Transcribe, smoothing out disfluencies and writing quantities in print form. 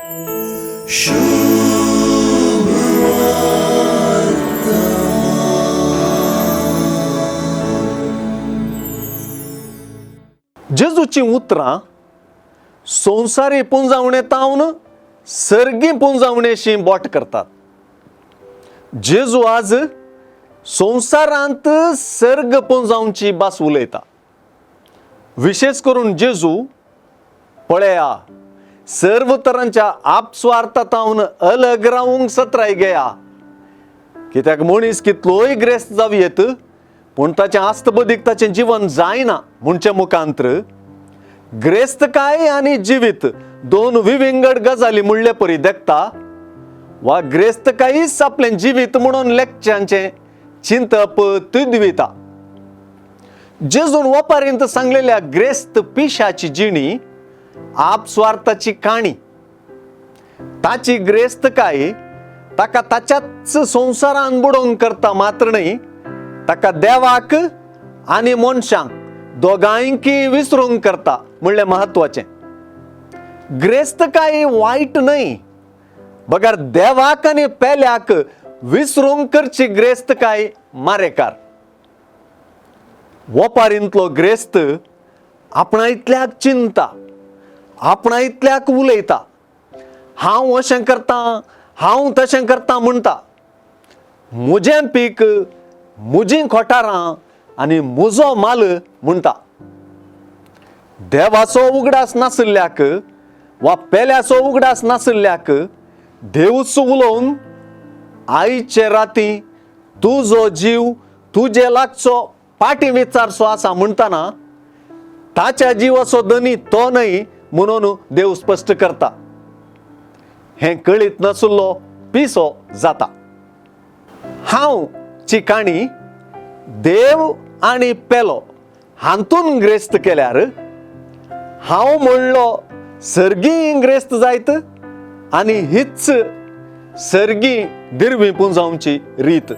जेजूचीं उतरां संवसारी पुंजावणे तावन सर्गी पुंजावणेशी बोट करतात. जेजू आज संवसारांत सर्ग पुंजावची भास उलयता. विशेश करून जेजू पळया सर्व तरांच्या आपस्वार्थातावन अलग रावूंक सत्राय घेया. कित्याक मनीस कितलोय ग्रेस्त जावं येत पूण ताचें आस्तबदीक ताचें जिवन जायना म्हणचे मुखांत्र ग्रेस्तकाय आनी जिवीत दोन विविंगड गजाली म्हणले परी देखता वा ग्रेस्तकायीच आपलें जिवीत म्हणून लेखच्यांचें चिंतप तिदविता. जेजून वपारींत सांगलेल्या ग्रेस्त पिशाची जिणी आपस्वार्थाची काणी. ताची ग्रेस्तकाय ताका ताच्याच संवसारान बुडोवंक करता मात्र न्हय, ताका देवाक आनी मनशांक दोगांयकी विसरूंक करता म्हणलें म्हत्वाचें. ग्रेस्तकाय वायट न्हय, बगर देवाक आनी पेल्याक विसरूंक करची ग्रेस्तकाय मारेकार. वपारींतलो ग्रेस्त आपणा इतल्याक चिंता, आपणा इतल्याक उलयता, हांव अशें करतां हांव तशें करतां म्हणटा. म्हजें पीक, म्हजीं खोटारां आनी म्हजो माल म्हणटा. देवाचो उगडास नाशिल्ल्याक वा पेल्याचो उगडास नाशिल्ल्याक देवूच उलोवन आयचे राती तुजो जीव तुजे लागचो पाटी विचारचो आसा म्हणटना ताच्या जिवाचो धनी तो न्हय म्हणून देव स्पश्ट करता. हें कळीत नाशिल्लो पिसो जाता. हांव ची काणी देव आनी पेलो हातून ग्रेस्त केल्यार हांव म्हणलो सर्गी ग्रेस्त जायत आनी हीच सर्गी दिरवी पुंजावची रीत.